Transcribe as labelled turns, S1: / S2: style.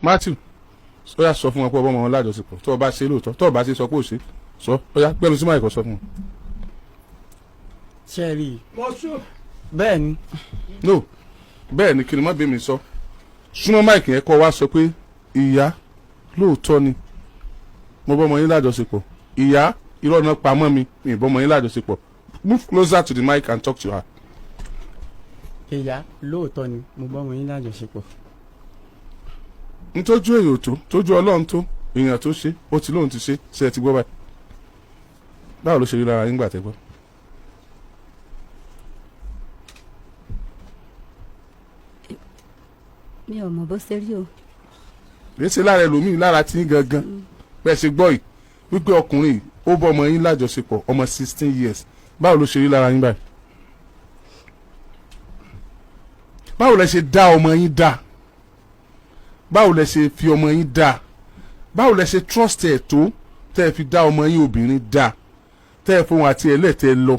S1: Matthew, ó yá, sọ fún wọn pé ọmọ wọn lájọṣepọ̀. Tó o bá ṣe lóòótọ́, tó o bá ṣe, sọ pé ò ṣe. Sọ, ó yá, gbẹ́nu sí máìkọ́, sọ fún wọn.
S2: Ṣe rí i? Bẹ́ẹ̀ ni.
S1: No, bẹ́ẹ̀ ni kí ni má bí mi sọ. Súnmọ́ mic yẹn, kọ́ wa sọ pé, "Ìyá, lóòótọ́ ni mo bọ́ ọmọ yín lájọṣepọ̀. Ìyá, irọ́ náà pamọ́ mi, mi ì bọ́ ọmọ yín lájọṣepọ̀." Move closer to the mic and talk to her.
S2: Ìyá, lóòótọ́ ni mo bá ọmọ yín lájọṣepọ̀.
S1: Ntójú èèyàn tó tójú Ọlọ́run tó èèyàn tó ṣe, ó ti lóun ti ṣe. Ṣe ẹ ti gbọ́ báyìí? Báwo ló ṣe rí lára yín gbà tẹ́ gbọ́?
S3: Mi ò mọ̀ bó ṣe rí o.
S1: Kì í ṣe lára ẹlòmíì, lára tí ń gangan. Bẹ́ẹ̀ ṣe gbọ́ yìí wípé ọkùnrin yìí, ó bọ́ ọmọ yín lájọṣepọ̀, ọmọ 16 years, báwo ló ṣe rí lára yín báyìí? Báwo lẹ ṣe dá ọmọ yín dá? Báwo lẹ ṣe fi ọmọ yín dá? Báwo lẹ ṣe trust ẹ̀ tó tẹ́ ẹ fi dá ọmọ yín obìnrin dá, tẹ́ ẹ fóun àti ẹlẹ́tẹ̀ lọ?